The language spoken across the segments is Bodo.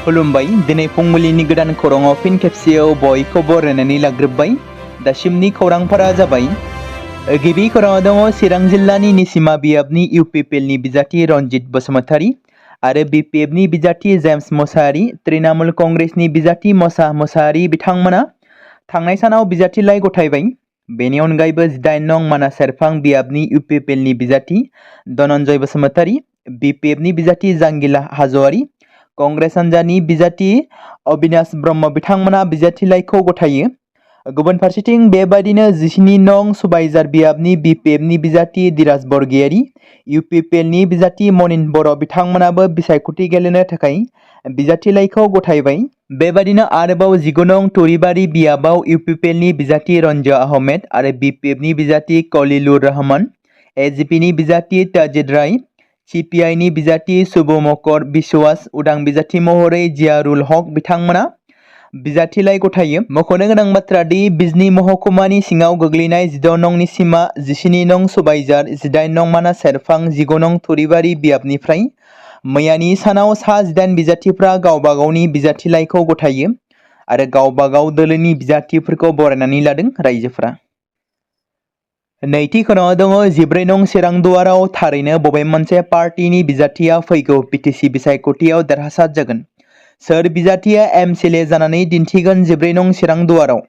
खुलुमबाय दिनै फुंबिलिनि गोदान खौराङाव फिन खेबसेयाव बयखौबो बरायनानै लाग्रोबाय। दासिमनि खौरांफोरा जाबाय गिबि खौराङाव दङ चिरां जिल्लानि निसिमा बियाबनि इउपिपिएलनि बिजाथि रनजित बसुमतारी आरो बिपिएफनि बिजाथि जेम्स मोसाहारि, तृणमूल कंग्रेसनि बिजाथि मोसा मोसाहारि बिथांमोना थांनाय सानाव बिजाथिलाइ गथायबाय। बेनि अनगायैबो 18 नं मानास सेरफां बियाबनि इउपिपिएलनि बिजाथि धनन्जय बसुमतारी, बिपिएफनि बिजाथि जांगिला हाज'वारि, कंग्रेस हान्जानि बिजाथि अबिनाश ब्रह्म बिथांमोना बिजाथिलाइखौ गथायो। गुबुन फारसेथिं बेबायदिनो 17 नं सुबाइजार बियाबनि बिपिएफनि बिजाथि धीराज बरगयारी, इउपिपिएलनि बिजाथि मनिन बर' बिथांमोनाबो बिसायख'थि गेलेनो थाखाय बिजाथिलाइखौ गथायबाय। बेबायदिनो आरोबाव 19 नं तुरिबारि बियाबाव इउपिपिएलनि बिजाथि रन्जो आहमेद आरो बिपिएफनि बिजाथि कलिलुर रहमान, एजिपिनि बिजाथि ताजिद राय, सिपिआइनि बिजाथि सुबु मकर बिश्वास, उदां बिजाथि महरै जियारुल हक बिथांमोना बिजाथिलाइ गथायो। मख'नो गोनां बाथ्रा दि बिजनी महकुमानि सिङाव गोग्लैनाय 16 नं निसिमा, 17 नं सुबाइजार, 18 नं मानास सेरफां, 19 नं तुरिबारि बियाबनिफ्राय मैयानि सानाव सा 18 बिजाथिफ्रा गावबा गावनि बिजाथिलाइखौ गथायो आरो गावबा गाव दोलोनि बिजाथिफोरखौ बरायनानै लादों रायजोफोरा। नैथि खौराङाव दङ 14 नं चिरां दुवाराव थारैनो बबे मोनसे पार्टिनि बिजाथिया फैगौ बिटिसि बिसायख'थियाव देरहासार जागोन? सोर बिजाथिया एमसिएलए जानानै दिन्थिगोन 14 नं चिरां दुवाराव?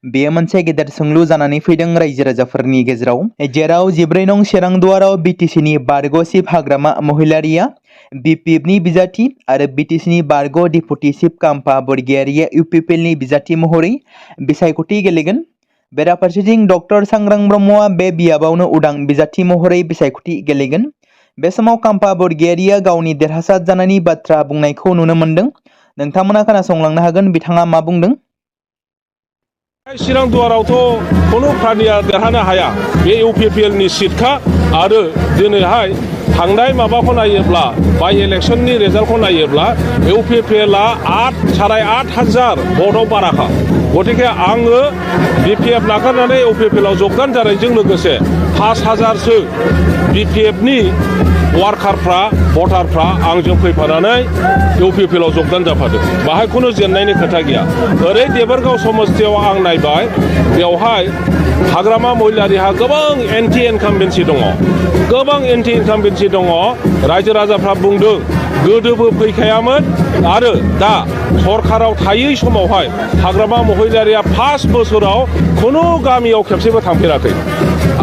बेयो मोनसे गेदेर सोंलु जानानै फैदों रायजो राजाफोरनि गेजेराव, जेराव 14 नं चिरां दुवाराव बिटिसिनि बारग' चिफ हाग्रामा महिलारिया बिपिएफनि बिजाथि आरो बिटिसिनि बारग' डिपुटि चिफ काम्पा बरगयारिया इउपिपिएलनि बिजाथि महरै बिसायख'थि गेलेगोन। बेराफारसेथिं डक्टर सांग्रां ब्रह्मआ बे बियाबावनो उदां बिजाथि महरै बिसायख'थि गेलेगोन। बे समाव काम्पा बरगयारिया गावनि देरहासार जानायनि बाथ्रा बुंनायखौ नुनो मोन्दों। नोंथांमोना खोनासंलांनो हागोन बिथाङा मा बुंदों। चिरां दुवारावथ' खुनु प्रानिया देरहानो हाया, बे इउपिपिएलनि सिटखा आरो दिनैहाय थांनाय माबाखौ नायोब्ला बाय इलेक्शननि रिजाल्टखौ नायोब्ला इउपिपिएलआ 8,500 भटआव बाराखा। गतिके आङो बिपिएफ नागारनानै इउपिपिएलआव जगदान जानायजों लोगोसे 5,000सो बिपिएफनि वार्कारफ्रा भटारफ्रा आंजों फैफानानै इउपिपिएलआव जगदान जाफादों। बाहाय खुनु जेननायनि खोथा गैया। ओरै देबोरगाव समस्तियाव आं नायबाय, बेवहाय हाग्रामा महिलारिहा गोबां एन्टि इनकाम्बेन्सि दङ, गोबां एन्टि इनकाम्बेन्सि दङ। रायजो राजाफ्रा बुंदों गोदोबो फैखायामोन आरो दा सरकाराव थायै समावहाय हाग्रामा महिलारिया 5 बोसोराव खुनु गामियाव खेबसेबो थांफेराखै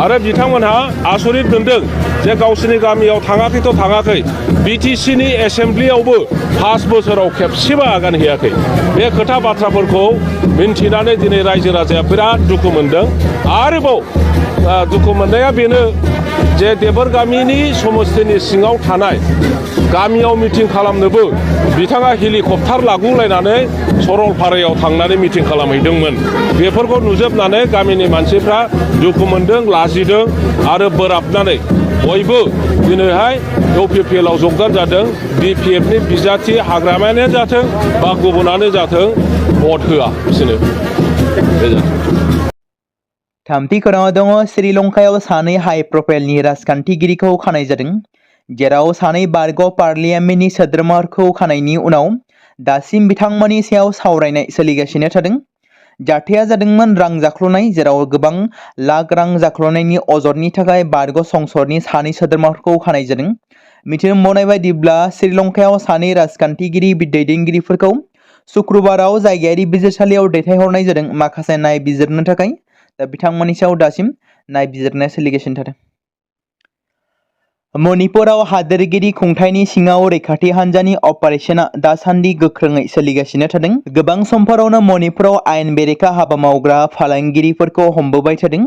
आरो बिथांमोनहा आसरित मोनदों जे गावसोरनि गामियाव थाङाखैथ' थाङाखै, बिटिसिनि एसेम्ब्लियावबो 5 बोसोराव खेबसेबो आगान होयाखै। बे खोथा बाथ्राफोरखौ मिन्थिनानै दिनै रायजो राजाया बिराद दुखु मोनदों। आरोबाव दुखु मोननाया बेनो जे देबोर गामिनि समस्तिनि सिङाव थानाय गामियाव मिटिं खालामनोबो बिथाङा हेलिकप्टार लाଗୁलायनानै सरलपारायाव थांनानै मिटिं खालामहैदोंमोन। बेफोरखौ नुजोबनानै गामिनि मानसिफ्रा दुखु मोनदों, लाजिदों आरो बोराबनानै बयबो दिनैहाय इउपिपिएलआव जगदान जादों। बिपिएफनि बिजाथि हाग्रामायानो जाथों बा गुबुनानो जाथों भट होआ बिसोरनो। थामथि खौराङाव दङ श्रीलंकायाव सानै हाइ प्रफाइलनि राजखान्थिगिरिखौ खानाय जादों, जेराव सानै बारग' पार्लियामेन्टनि सोद्रोमाफोरखौ खानायनि उनाव दासिम बिथांमोननि सायाव सावरायनाय सोलिगासिनो थादों। जाथाया जादोंमोन रां जाख्ल'नाय, जेराव गोबां लाख रां जाख्ल'नायनि अजदनि थाखाय बारग' संसदनि सानै सोद्रोमाफोरखौ खानाय जादों। मिथिनो मोननाय बायदिब्ला श्रीलंकायाव सानै राजखान्थिगिरि दैदेनगिरिफोरखौ शुक्रबाराव जायगायारि बिजिरसालियाव दैथायहरनाय जादों माखासे नायबिजिरनो थाखाय। दा बिथांमोननि सायाव दासिम नायबिजिरनाया सोलिगासिनो थादों। मणिपुराव हादोरगिरि खुंथायनि सिङाव रैखाथि हान्जानि अपारेशना दासान्दि गोख्रोङै सोलिगासिनो थादों। गोबां समफोरावनो मणिपुराव आयेन बेरेखा हाबा मावग्रा फालांगिरिफोरखौ हमबोबाय थादों।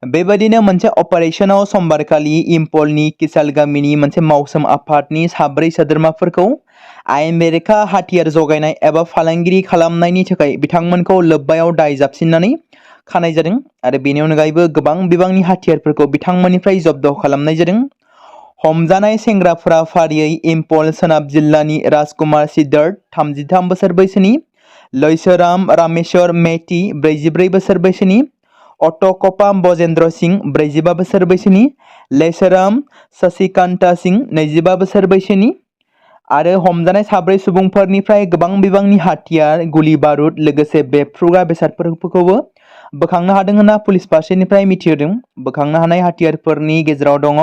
बेबायदिनो मोनसे अपारेशनाव समबारखालि इम्फलनि किसाल गामिनि मोनसे मावसोम आफादनि 4 सोद्रोमाफोरखौ आयेन बेरेखा हाथियार जगायनाय एबा फालांगिरि खालामनायनि थाखाय बिथांमोनखौ लोब्बायाव दाय जाबसिननानै खानाय जादों आरो बेनि अनगायैबो गोबां बिबांनि हाथियारफोरखौ बिथांमोननिफ्राय जब्द खालामनाय जादों। हमजानाय सेंग्राफोरा फारियै इम्फल सोनाब जिल्लानि राजकुमार सिद्धार्थ 33 बोसोर बैसोनि, लैसोराम रामेश्वर मेथि 44 बोसोर बैसोनि, अट'कपाम बजेन्द्र सिंह 45 बोसोर बैसोनि, लैसोराम शशिकान्ता सिंह 25 बोसोर बैसोनि आरो हमजानाय 4 सुबुंफोरनिफ्राय गोबां बिबांनि हाथियार, गुलि बारुद लोगोसे बेफ्रुग्रा बेसादफोरखौबो बोखांनो हादों होनना पुलिस फारसेनिफ्राय मिथिहोदों। बोखांनो हानाय हाथियारफोरनि गेजेराव दङ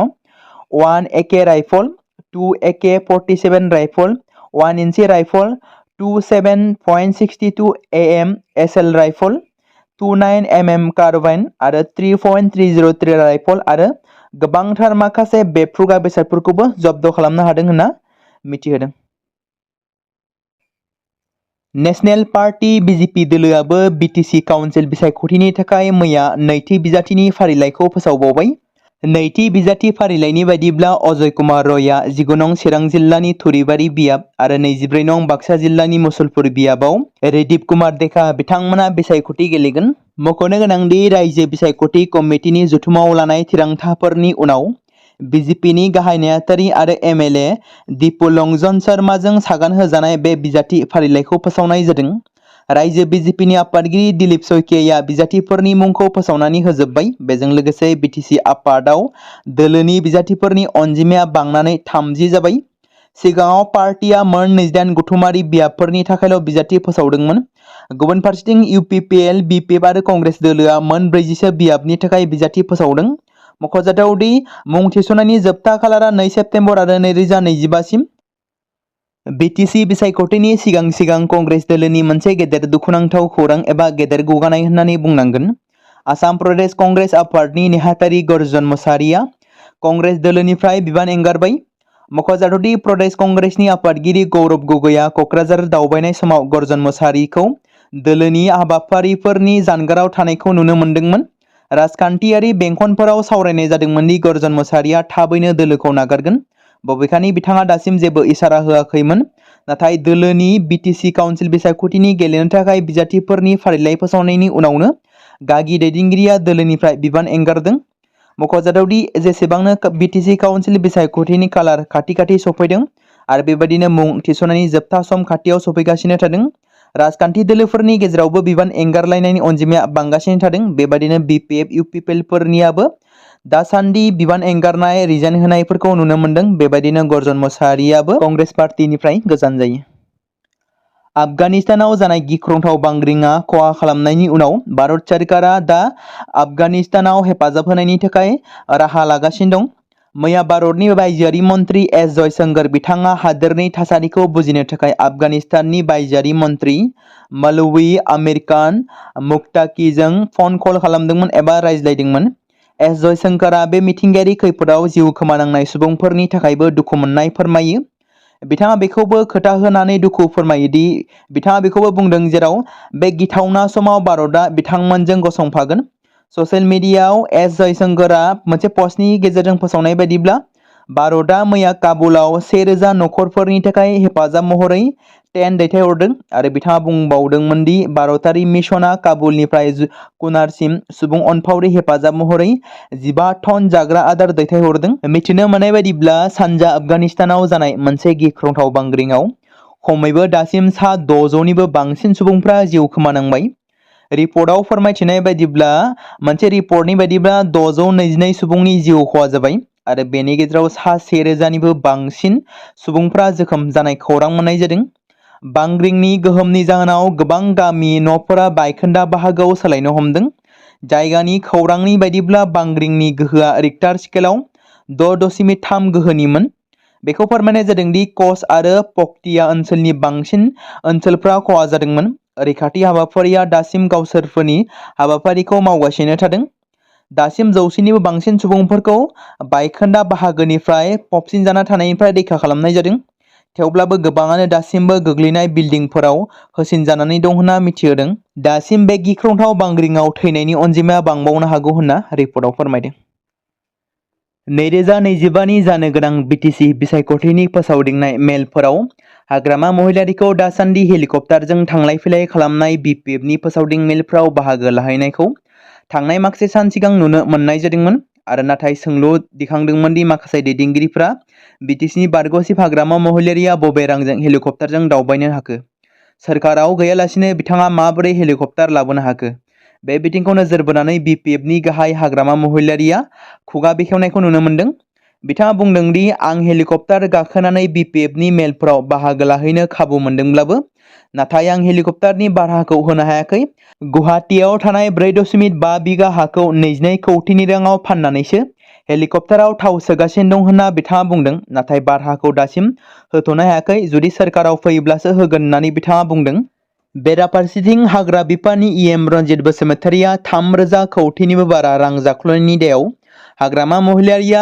1 AK राइफल, 2 AK-47 राइफल, 1 इंची rifle, 2 7.62 AM SL rifle, 29 mm carbine आरो 3.303 राइफल आरो गोबांथार माखासे बेफ्रुग्रा बेसादफोरखौबो जब्द खालामनो हादों होनना मिथिहोदों। नेशनेल पार्टी BJP दोलोआबो BTC काउन्सिल बिसायख'थिनि थाखाय मैया नैथि बिजाथिनि फारिलाइखौ फोसावबावबाय। नैथि बिजाथि फारिलाइनि बायदिब्ला अजय कुमार रयआ 19 नं चिरां जिल्लानि थुरिबारि बियाब आरो 24 नं बाक्सा जिल्लानि मुसलपुर बियाबाव रिदीप कुमार देखा बिथांमोना बिसायख'थि गेलेगोन। मख'नो गोनांदि रायजो बिसायख'थि कमिटिनि जथुमाव लानाय थिरांथाफोरनि उनाव BJPनि गाहाय नेहाथारि आरो MLA दिपुलंजन शर्माजों सागान होजानाय बे बिजाथि फारिलाइखौ फोसावनाय जादों। रायजो BJPनि आफादगिरि दिलीप सयकिया बिजाथिफोरनि मुंखौ फोसावनानै होजोब्बाय। बेजों लोगोसे BTC आफादाव दोलोनि बिजाथिफोरनि अनजिमाया बांनानै 30 जाबाय। सिगाङाव पार्टिया मोन 28 गथुमारि बियाबफोरनि थाखायल' बिजाथि फोसावदोंमोन। गुबुन फारसेथिं UPPL, BPF आरो कंग्रेस दोलोआ मोन 40सो बियाबनि थाखाय बिजाथि फोसावदों। मख'जाथावदि मुं थिसननायनि जोबथा खालारा 2 सेप्तेम्बर आरो 2025 सिम। BTC बिसायख'थिनि सिगां कंग्रेस दोलोनि मोनसे गेदेर दुखुनांथाव खौरां एबा गेदेर गुगानाय होननानै बुंनांगोन। आसाम प्रदेश कंग्रेस आफादनि नेहाथारि गर्जन मोसाहारिया कंग्रेस दोलोनिफ्राय बिबान एंगारबाय। मख'जाथावदि प्रदेश कंग्रेसनि आफादगिरि गौरब गगैआ क'क्राझार दावबायनाय समाव गर्जन मोसाहारिखौ दोलोनि हाबाफारिफोरनि जानगाराव थानायखौ नुनो मोन्दोंमोन। राजखान्थियारि बेंखनफोराव सावरायनाय जादोंमोन दि गर्जन मोसाहारिया थाबैनो दोलोखौ नागारगोन। बबेखानि बिथाङा दासिम जेबो इसारा होआखैमोन। नाथाय दोलोनि BTC काउन्सिल बिसायख'थिनि गेलेनो थाखाय बिजाथिफोरनि फारिलाइ फोसावनायनि उनावनो गागि दैदेनगिरिया दोलोनिफ्राय बिबान एंगारदों। मख'जाथावदि जेसेबांनो BTC काउन्सिल बिसायख'थिनि खालार खाथि सफैदों आरो बेबायदिनो मुं थिसननायनि जोबथा सम खाथियाव सफैगासिनो थादों, राजखान्थि दोलोफोरनि गेजेरावबो बिबान एंगारलायनायनि अनजिमाया बांगासिनो थादों। बेबायदिनो BPF, UPPLफोरनियाबो दासान्दि बिबान एंगारनाय रिजाइन होनायफोरखौ नुनो मोन्दों। बेबायदिनो गर्जन मोसाहारियाबो कंग्रेस पार्टिनिफ्राय गोजान जायो। आफगानिस्तानाव जानाय गिख्रंथाव बांग्रिंआ खहा खालामनायनि उनाव भारत सोरखारा दा आफगानिस्तानाव हेफाजाब होनायनि थाखाय राहा लागासिनो दं। मैया भारतनि बायजोआरि मन्त्रि एस जयशंकर बिथाङा हादोरनि थासारिखौ बुजिनो थाखाय आफगानिस्ताननि बायजोआरि मन्त्रि मौलवी आमिर खान मुक्ताकीजों फन कल खालामदोंमोन एबा रायज्लायदोंमोन। एस जयशंकरआ बे मिथिंगायारि खैफोदाव जिउ खोमानांनाय सुबुंफोरनि थाखायबो दुखु मोननाय फोरमायो। बिथाङा बेखौबो खोथा होनानै दुखु फोरमायोदि बिथाङा बेखौबो बुंदों जेराव बे गिथावना समाव भारतआ बिथांमोनजों गसंफागोन। ससियेल मिडियायाव एस जयशंकरआ मोनसे पस्टनि गेजेरजों फोसावनाय बायदिब्ला भारतआ मैया काबुलाव 1000 नखरफोरनि थाखाय हेफाजाब महरै टेन्ट दैथायहरदों आरो बिथाङा बुंबावदोंमोन दि भारतारि मिशनआ काबुलनिफ्राय कुनारसिम सुबुं अनफावरि हेफाजाब महरै 15 टन जाग्रा आदार दैथायहरदों। मिथिनो मोननाय बायदिब्ला सानजा आफगानिस्तानाव जानाय मोनसे गिख्रंथाव बांग्रिंआव खमैबो दासिम सा 600निबो बांसिन सुबुंफ्रा जिउ खोमानांबाय। रिपर्टआव फोरमायथिनाय बायदिब्ला मोनसे रिपर्टनि बायदिब्ला 622 सुबुंनि जिउ खहा जाबाय आरो बेनि गेजेराव सा 1000निबो बांसिन सुबुंफ्रा जोखोम जानाय खौरां मोननाय जादों। बांग्रिंनि गोहोमनि जाहोनाव गोबां गामि न'फोरा बायखोन्दा बाहागोआव सोलायनो हमदों। जायगानि खौरांनि बायदिब्ला बांग्रिंनि गोहोआ रिक्टार स्केलाव 6.3 गोहोनिमोन। बेखौ फोरमायनाय जादों दि कच आरो पक्तिया ओनसोलनि बांसिन ओनसोलफ्रा खहा जादोंमोन। रैखाथि हाबाफारिया दासिम गावसोरनि हाबाफारिखौ मावगासिनो थादों। दासिम 100निबो बांसिन सुबुंफोरखौ बायखोन्दा बाहागोनिफ्राय फबसिनजाना थानायनिफ्राय रैखा खालामनाय जादों। थेवब्लाबो गोबाङानो दासिमबो गोग्लैनाय बिल्डिंफोराव होसिनजानानै दं होनना मिथिहोदों। दासिम बे गिख्रंथाव बांग्रिंआव थैनायनि अनजिमाया बांबावनो हागौ होनना रिपर्टआव फोरमायदों। 2025नि जानो गोनां BTC बिसायख'थिनि फोसावदिंनाय मेलफोराव हाग्रामा महिलारिखौ दासान्दि हेलिकप्टारजों थांलाय फैलाय खालामनाय BPFनि फोसावदिं मेलफ्राव बाहागो लाहैनायखौ थांनाय माखासे सान सिगां नुनो मोननाय जादोंमोन आरो नाथाय सोंलु दिखांदोंमोन दि माखासे दैदेनगिरिफ्रा BTCनि बारग'सिफ हाग्रामा महिलारिया बबे रांजों हेलिकप्टारजों दावबायनो हाखो, सोरखाराव गैयालासिनो बिथाङा माबोरै हेलिकप्टार लाबोनो हाखो। बे बिथिंखौ नोजोर बोनानै BPFनि गाहाय हाग्रामा महिलारिया खुगा बेखेवनायखौ नुनो मोन्दों। बिथाङा बुंदों दि आं हेलिकप्टार गाखोनानै BPFनि मेलफोराव बाहागो लाहैनो खाबु मोनदोंब्लाबो नाथाय आं हेलिकप्टारनि भाराखौ होनो हायाखै। गुवाहाटीआव थानाय 4.5 बिगा हाखौ 22 कौटिनि राङाव फाननानैसो हेलिकप्टाराव थाव सोगासिनो दं होनना बिथाङा बुंदों। नाथाय भाराखौ दासिम होथ'नो हायाखै। जुदि सोरखाराव फैयोब्लासो होगोन होननानै बिथाङा बुंदों। बेराफारसेथिं हाग्रा बिफाननि EM रन्जित बसुमतारिया 3,000 कौटिनिबो बारा रां जाख्ल'नायनि दायाव हाग्रामा महिलारिया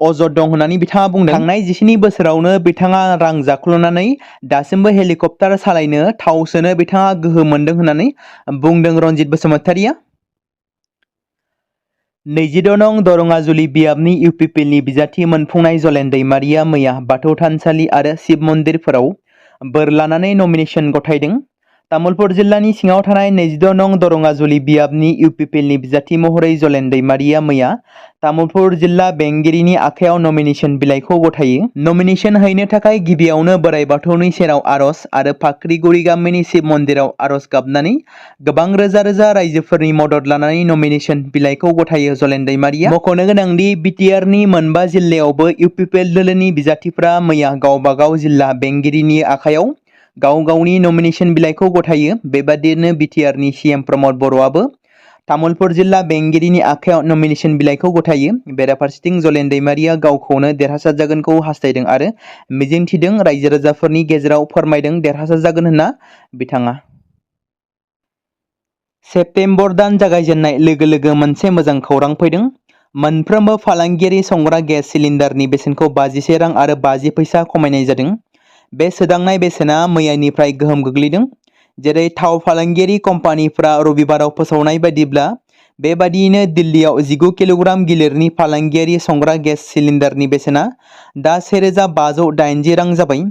अजद दं होननानै बिथाङा बुंदों। थांनाय 17 बोसोरावनो बिथाङा रां जाख्ल'नानै दासिमबो हेलिकप्टार सालायनो थाव सोनो बिथाङा गोहो मोनदों होननानै बुंदों रन्जित बसुमतारिया। 22 नं दरङाजुलि बियाबनि UPPLनि बिजाथि मोनफुंनाय जलेन दैमारिया मैया बाथौ थानसालि आरो शिब मन्दिरफोराव बोर लानानै नमिनेशन गथायदों। तामुलपुर जिल्लानि सिङाव थानाय 22 नं दरङाजुलि बियाबनि UPPLनि बिजाथि महरै जलेन दैमारिया मैया तामुलपुर जिल्ला बेंगिरिनि आखायाव नमिनेशन बिलाइखौ गथायो। नमिनेशन हैनो थाखाय गिबियावनो बोराइ बाथौनि सेराव आर'ज आरो फाख्रिगुरि गामिनि शिब मन्दिराव आर'ज गाबनानै गोबां रोजा रोजा रायजोफोरनि मदद लानानै नमिनेशन बिलाइखौ गथायो जलेन दैमारिया। मख'नो गोनांदि BTRनि मोनबा जिल्लायावबो UPPL दोलोनि बिजाथिफ्रा मैया गावबा गाव जिल्ला बेंगिरिनि आखायाव गाव गावनि नमिनेशन बिलाइखौ गथायो। बेबादिनो BTRनि CM प्रमद बर'आबो तामुलपुर जिल्ला बेंगिरिनि आखायाव नमिनेशन बिलाइखौ गथायो। बेराफारसेथिं जलेन दैमारिया गावखौनो देरहासार जागोनखौ हास्थायदों आरो मिजिंथिदों। रायजो राजाफोरनि गेजेराव फोरमायदों देरहासार जागोन होनना बिथाङा। सेप्तेम्बर दान जागायजेननाय लोगो लोगो मोनसे मोजां खौरां फैदों। मोनफ्रोमबो फालांगियारि संग्रा गेस सिलिन्डारनि बेसेनखौ 51 रां आरो 50 पैसा खमायनाय जादों। बे सोदांनाय बेसेना मैयानिफ्राय गोहोम गोग्लैदों। जेरै थाव फालांगियारि कम्पानिफ्रा रबिबाराव फोसावनाय बायदिब्ला बेबादियैनो दिल्लीयाव 19 किल'ग्राम गिलिरनि फालांगियारि संग्रा गेस सिलिन्डारनि बेसेना दा 1,580 रां जाबाय।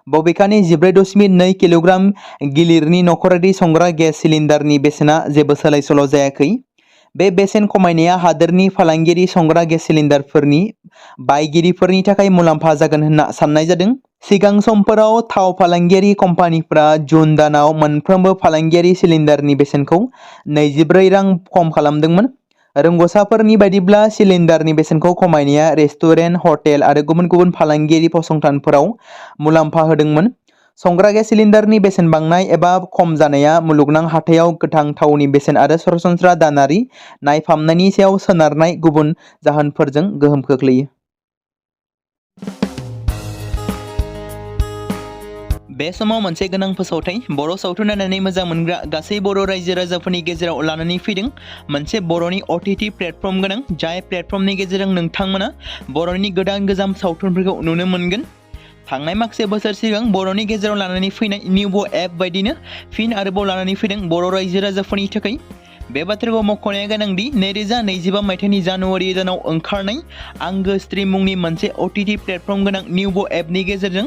बबेखानि 14.2 किल'ग्राम गिलिरनि नखरारि संग्रा गेस सिलिन्डारनि बेसेना जेबो सोलाय-सोल' जायाखै। बे बेसेन खमायनाया हादोरनि फालांगियारि संग्रा गेस सिलिन्डारफोरनि बायगिरिफोरनि थाखाय मुलाम्फा जागोन होनना साननाय जादों। सिगां समफोराव थाव फालांगियारि कम्पानिफ्रा जुन दानाव मोनफ्रोमबो फालांगियारि सिलिन्डारनि बेसेनखौ 24 रां खम खालामदोंमोन। रोंग'साफोरनि बायदिब्ला सिलिन्डारनि बेसेनखौ खमायनाया रेस्टुरेन्ट, हटेल आरो गुबुन गुबुन फालांगियारि फसंथानफोराव मुलाम्फा होदोंमोन। संग्रा गेस सिलिन्डारनि बेसेन बांनाय एबा खम जानाया मुलुगनां हाथायाव गोथां थावनि बेसेन आरो सरासनस्रा दानारि नायफामनायनि सायाव सोनारनाय गुबुन जाहोनफोरजों गोहोम खोख्लैयो। बे समाव मोनसे गोनां फोसावथाय बर' सावथुन नायनानै मोजां मोनग्रा गासै बर' रायजो राजाफोरनि गेजेराव लानानै फैदों मोनसे बर'नि OTT प्लेटफर्म गोनां जाय प्लेटफर्मनि गेजेरजों नोंथांमोना बर'नि गोदान गोजाम सावथुनफोरखौ नुनो मोनगोन। थांनाय माखासे बोसोर सिगां बर'नि गेजेराव लानानै फैनाय निउबो एप बायदिनो फिन आरोबाव लानानै फैदों बर' रायजो राजाफोरनि थाखाय। बे बाथ्राखौ मख'नाया गोनांदि 2025 मायथाइनि जानुवारि दानाव ओंखारनाय आंगो स्ट्रिम मुंनि मोनसे OTT प्लेटफर्म गोनां निउबो एपनि गेजेरजों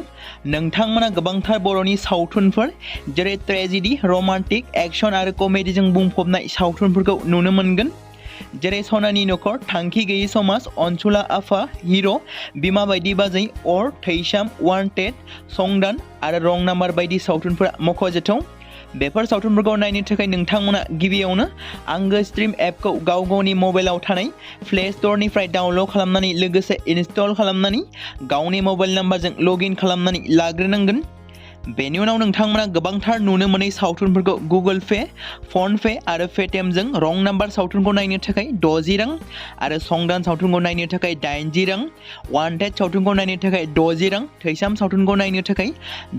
नोंथांमोना गोबांथार बर'नि सावथुनफोर जेरै ट्रेजेडि, रमान्टिक, एक्शन आरो कमेडिजों बुंफबनाय सावथुनफोरखौ नुनो मोनगोन। जेरै सनानि नखर, थांखि गैयै समाज, अनसुला आफा, हिर', बिमा बायदि बाजै, अर, थैसाम, वान्टेड, संदान आरो रं नाम्बार बायदि सावथुनफोरा मख'जाथाव। बेफोर सावथुनफोरखौ नायनो थाखाय नोंथांमोना गिबियावनो आंगो स्ट्रिम एपखौ गाव गावनि मबाइलाव थानाय प्ले स्ट'रनिफ्राय डाउनल'ड खालामनानै लोगोसे इनस्टल खालामनानै गावनि मबाइल नाम्बारजों लगइन खालामनानै लाग्रोनांगोन। बेनि उनाव नोंथांमोना गोबांथार नुनो मोनै सावथुनफोरखौ गुगोल पे, फन पे आरो पेटिएमजों रं नाम्बार सावथुनखौ नायनो थाखाय 60 रां आरो संदान सावथुनखौ नायनो थाखाय 80 रां, वान्टेड सावथुनखौ नायनो थाखाय 60 रां, थैसाम सावथुनखौ नायनो थाखाय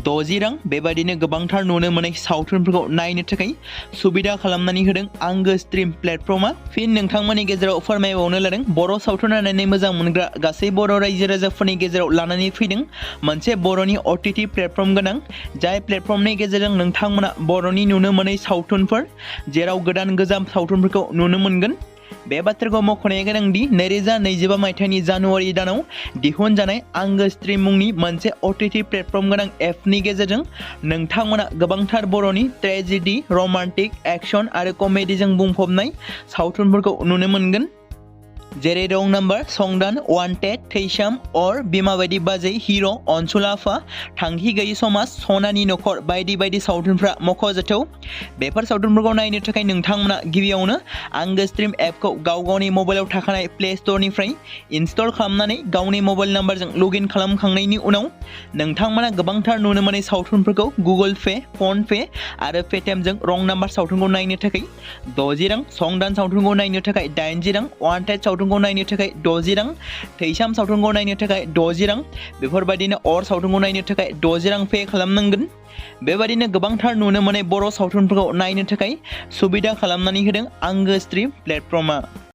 60 रां बेबायदिनो गोबांथार नुनो मोनै सावथुनफोरखौ नायनो थाखाय सुबिदा खालामनानै होदों आंगो स्ट्रिम प्लेटफर्मा। फिन नोंथांमोननि गेजेराव फोरमायबावनो लादों बर' सावथुन नायनानै मोजां मोनग्रा गासै बर' रायजो राजाफोरनि गेजेराव लानानै फैदों मोनसे बर'नि OTT प्लेटफर्म गोनां जाय प्लेटफर्मनि गेजेरजों नोंथांमोना बर'नि नुनो मोनै सावथुनफोर जेराव गोदान गोजाम सावथुनफोरखौ नुनो मोनगोन। बे बाथ्राखौ मख'नाया गोनांदि 2025 मायथाइनि जानुवारि दानाव दिहुनजानाय आंगो स्ट्रिम मुंनि मोनसे OTT प्लेटफर्म गोनां एपनि गेजेरजों नोंथांमोना गोबांथार बर'नि ट्रेजेडि, रमान्टिक, एक्शन आरो कमेडिजों बुंफबनाय सावथुनफोरखौ नुनो मोनगोन। जेरै रं नाम्बार, संदान, वान्टेड, थैसाम, अर, बिमा बायदि बाजै, हिर', अनसुलाफा, थांखि गैयि समाज, सनानि नखर बायदि बायदि सावथुनफ्रा मख'जाथाव। बेफोर सावथुनफोरखौ नायनो थाखाय नोंथांमोना गिबियावनो आंगो स्ट्रिम एपखौ गावनि मबाइलाव थाखानाय प्ले स्ट'रनिफ्राय इनस्टल खालामनानै गावनि मबाइल नाम्बारजों लगइन खालामखांनायनि उनाव नोंथांमोना गोबांथार नुनो मोनै सावथुनफोरखौ गुगोल पे, फन पे आरो पेटिएमजों रं नाम्बार सावथुनखौ नायनो थाखाय 60 रां, संदान सावथुनखौ नायनो थाखाय 80 रां, वान्टेड सावथुनखौ नायनो थाखाय 60 रां, थैसाम सावथुनखौ नायनो थाखाय 60 रां, बेफोरबायदिनो अर सावथुनखौ नायनो थाखाय 60 रां पे खालामनांगोन। बेबायदिनो गोबांथार नुनो मोनै बर' सावथुनफोरखौ नायनो थाखाय सुबिदा खालामनानै होदों आंगो स्ट्रिम प्लेटफर्मआ।